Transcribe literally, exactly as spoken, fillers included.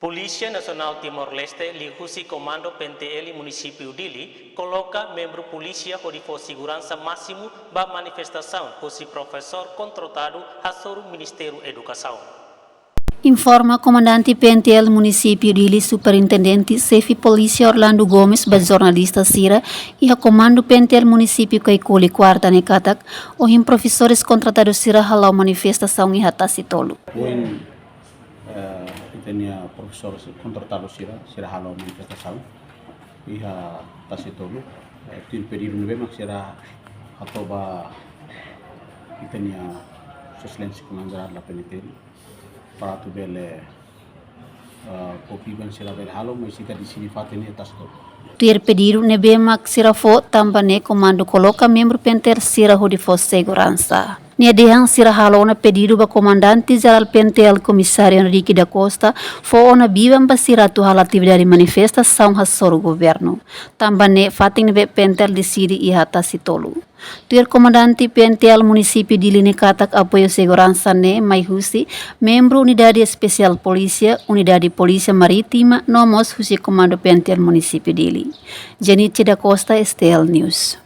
Polísia Nasionál Timor-Leste liuhusi Komandu P N T L Munisípiu Dili koloka membru polísia hodi fó seguransa másimu ba manifestasaun husi profesór kontratadu hasoru Ministériu Edukasaun. Informa Komandante P N T L Munisípiu Dili, Superintendente Xefe Polísia Orlando Gomes ba jornalista sira iha Komandu P N T L Munisípiu Caicoli, kuarta ne'e katak, ohin profesores kontratadu sira hala'o manifestasaun iha Tasitolu. Ohin, eh, ita-nia profesores kontratadu sira, sira hala'o manifestasaun iha Tasitolu. Eh, tuir pedidu ne'ebé mak sira hato'o ba ita-nia Sua Exelénsia Komandante P N T L para atu bele, eh, kopi ban sira bele halo, mas ita deside fatin iha Tasitolu. Tuir pedidu ne'ebé mak sira fó, tanba ne'e komandu koloka membru P N T L sira hodi fó seguransa. Nia dehan sira halo ona pedidu ba Komandante Jerál P N T L Komisáriu Henrique da Costa fó ona biban ba sira atu halo atividade manifestasaun hasoru governu. Tanba ne'e fatin ne'ebé P N T L deside iha Tasitolu. Tuir Komandante P N T L Munisípiu Dili ne'e katak apoiu seguransa ne'e mai husi membru Unidade Espesiál Polísia, Unidade Polísia Marítima, no mós husi Komandu P N T L Munisípiu Dili. Janice da Costa, S T L News.